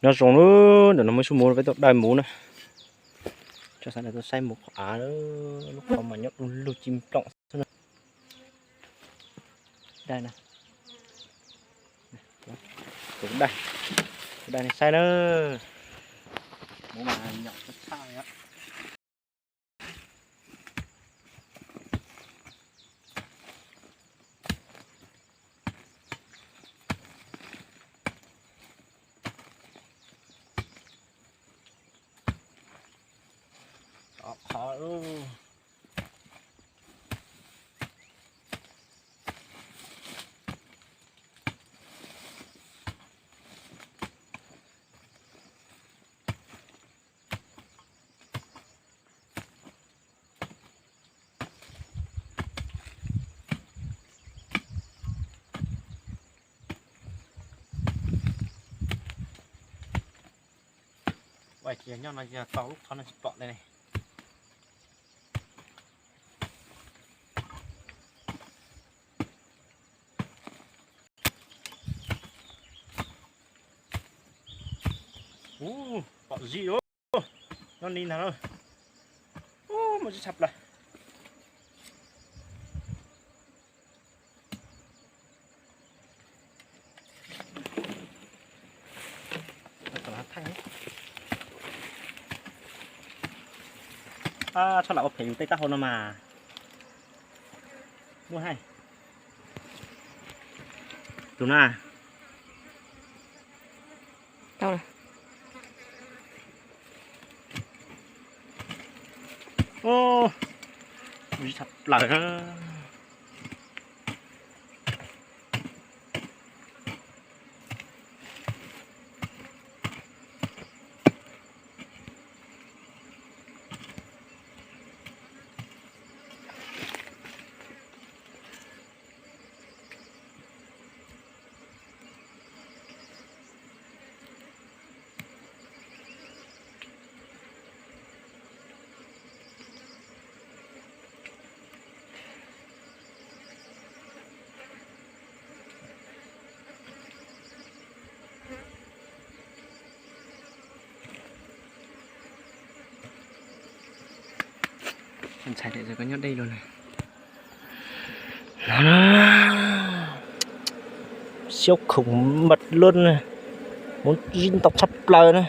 Nyob zoo na, ntawm no muaj ib tug muv peb tuaj dai muv na. Tso sawv daws tuaj saib muv qhov av, lub qhov mas nyob du lug ci nploom xwb na. Dai na, kuv dai, kuv dai nej saib na. Muv mas nyom tshaj tshaj li. Qhov Ua cas nyob no yog tau lub qhov no tsis pom li ne. Ub, pom zib lawm. Nyob ni ntag na. Ub, muaj zib tshaj plaws. Txhob lam ua phem yus tej taub hau no mas. Muaj hais. Tus na. Ub, zib tshaj plaws na. Ntxhais tias koj nyob deb luaj na. No na, siab khoom maj luaj na, muv zib ntau tshaj plaws na.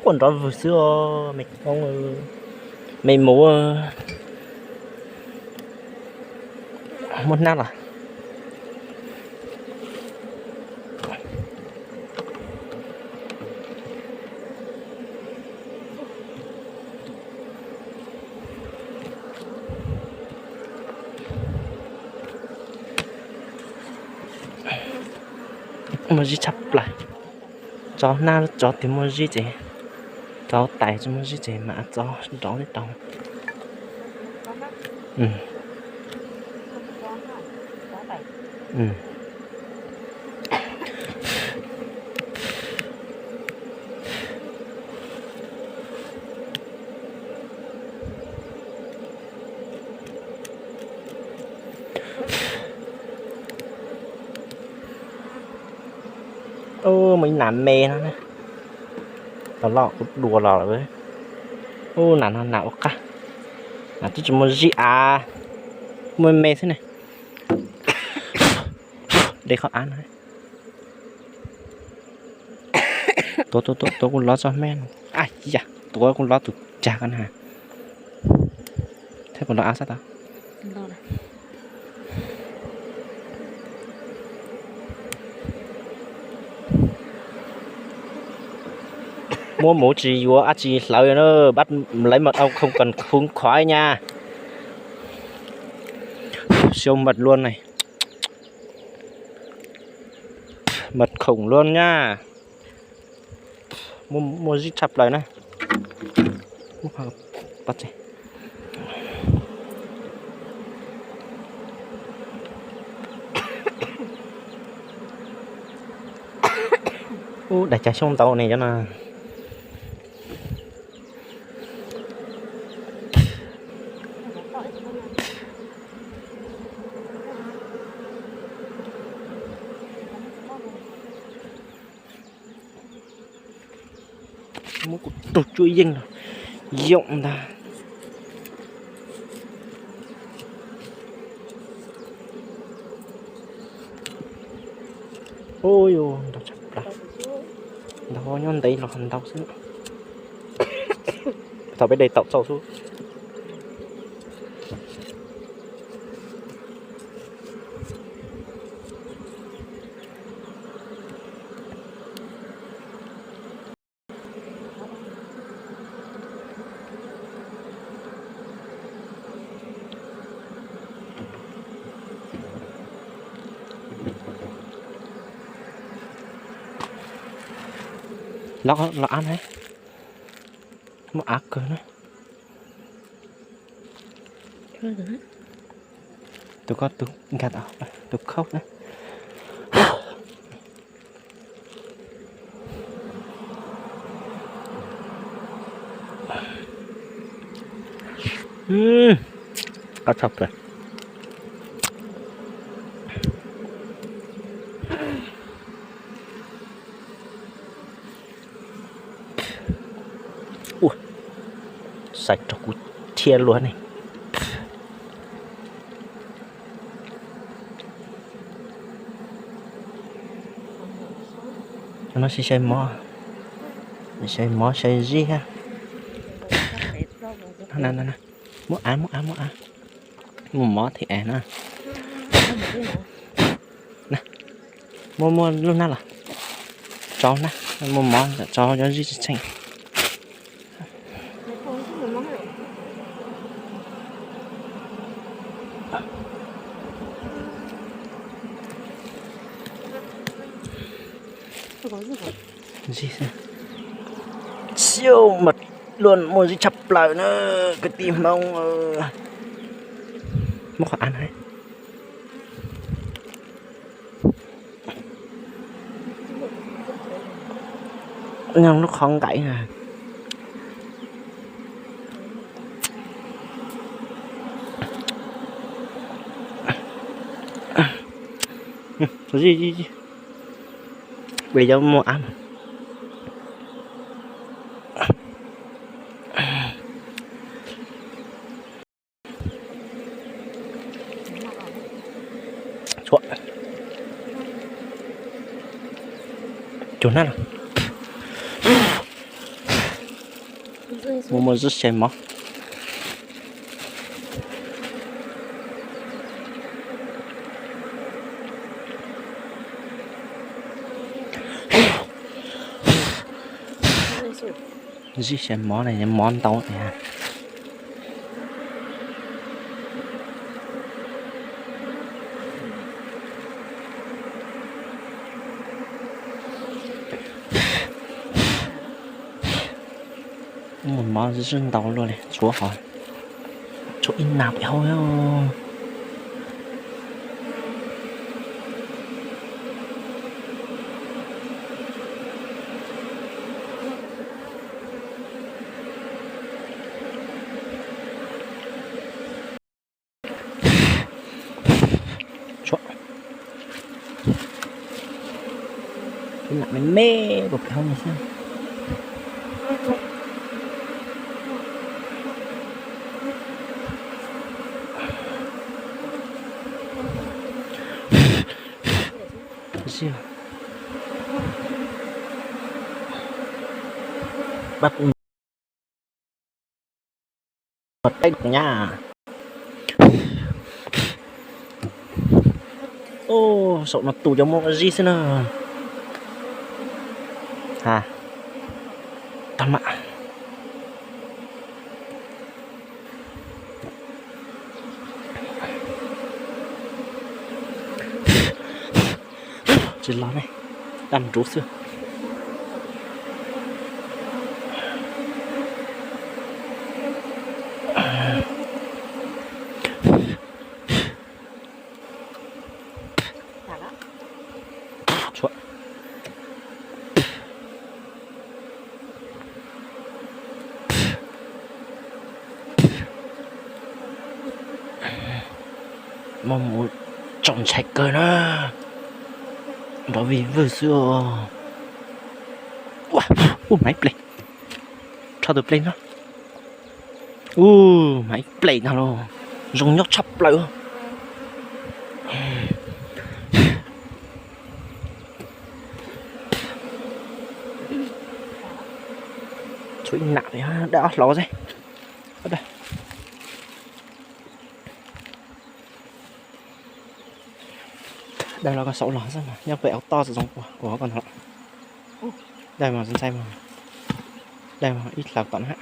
Quaj nrov vwg xwb os, me koob, me muv. Muab hnab los. Muaj zib tshaj plaws. Tso hnab, tso twg muaj zib ces, tso tais tsis muaj zib ces mam tso nrov tib tau. Ub, muaj ib nas me no na. Los loj kuv dua los lawm. Ub, nas no nas ua qab. Nas twb tsis muaj zib av, muaj me xwb ne. De qhov av no. Tuav, tuav, tuav kuv lov tso me. Ai ya, tuav kuv lov tus cag ko na. Thiab kuv lov av sab tod. Muab muv tsis yuav dab tsi hlawv na, bắt lấy mật ong không cần khốn khoái nha. Siab maj luaj ne. Maj khoom luaj na. Muaj zib tshaj plaws na. Ub, daim cag xyoob ntau ne cov no. Muab kuv tug cuab yeej los yoom ntag. Ub, ntau tshaj plaws. Ntau nyob ntev los ntau xwb. Thaum peb de taum txauj xwb. Los, los av na. Muaj av kawg na. Tus ko tus nkag, tus khaub na. Qab tshaj plaws. Ua, sai rau kuv thiab luag ne. No sai mov, sai mov sai zib thiab. Muab av, muab av, muab av. Muaj mov thiab av na. Muaj, muaj lub hnab los tso na, muaj mov tso cov zib tseem. Xiu mas luaj, muaj zib tshaj plaws na kwv tij Hmoob. Muab qhov av na. Nyob lub qhov nqaim na. Ua li cov muaj av. Tshuav cua hnab no. Muaj, muaj zib sai mov. Zib sai mov na, mov ntau tiag. Muaj mov zib ntau luaj li, tshuav ho, tshuav ib nab pem hauv. Tshuav ib nab me me puag pem hauv no xwb. Ua, saum no tus cov muaj zib xwb na. Ha, tag mam. Tsis los ne, daj nruv xwb. Tshuav. Muaj mus tsaus ntshai kawg na, nrov vij vwg xwb. Ua, ub, maiv ples. Rho tus pleg no. Ub, mas ib pleg no los zoo nyob tshaj plaws. Tshuav ib nam, dai ob hlau xwb. Dai los koj xauv los xwb mas nyob pem au toj txom txoov puag kuv koj no. Dai mas ntxhais mas, dai mas ib hlaws tom na.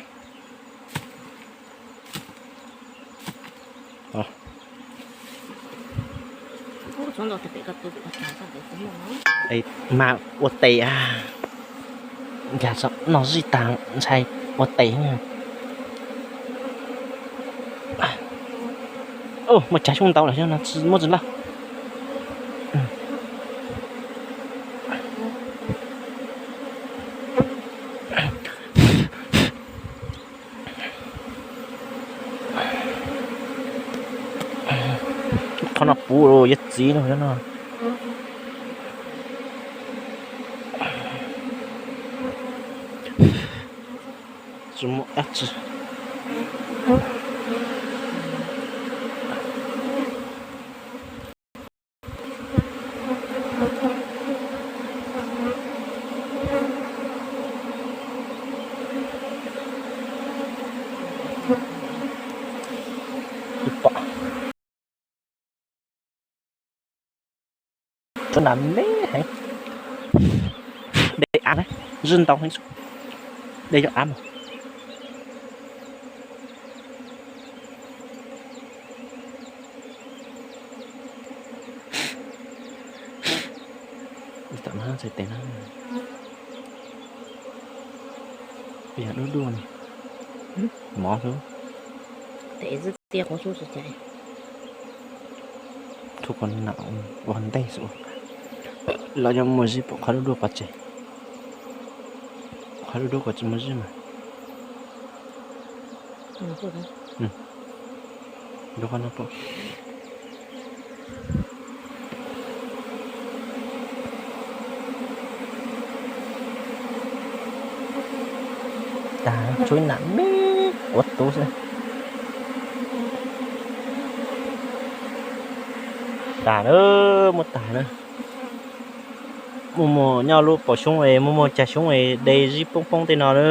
Mas ua tes a, nkag txog no zij tag ntshai ua tes. Muaj cag xyoob ntau lawm no tsis muaj tsis laj. Qhov no puv yawg txiv no no. Tsis muaj dab tsi. Tsuav nas me heev. Dej av na, zij ntau heev. Dej cov av mas. Tom no txhais tes no, yog dub dub ne, mov xwb. Tes xwb tiag qhov xub tsis cais. Tub ko nam ua ntej xwb. Los yog muaj zij pom qhov dub dub pov tseg. Qhov dub dub ko tsis muaj zij mas. Tag, tshuav ib nam me kuav tub xwb. Tag na, muab tag na. Muaj muaj nyob lub paus xyoob es muaj muaj cag xyoob es de zij poob poob tej no na.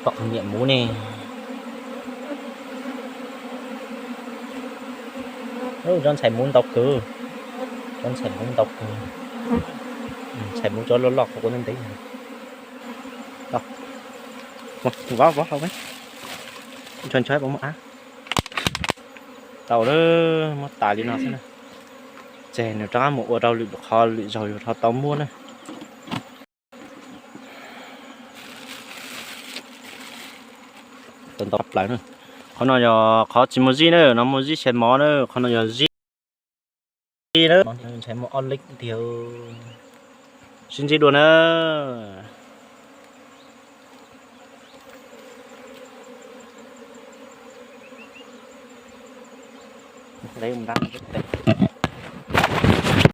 Pom nyiam muv ne. Tsob ntxhais muv ntau kawg. Tsob ntxhais muv ntau kawg. Ntxhais muv tsob loj loj qhov kuv ntev ntev. Vov vov hauv, ncho ncho puas muaj av. Tau lawm, muab tas li no xwb na. Ces nws rov qab mus ua rau lwm qhov lwm zaug yus ho tau muab na. Tau ntau plaws na. Qhov no yog qhov tsis muaj zij na, no muaj zij xya mov na, qhov no yog zij na. Ntshai muaj ob leb tiag. Sib ntsib dua na. Nqe mus nrad tes.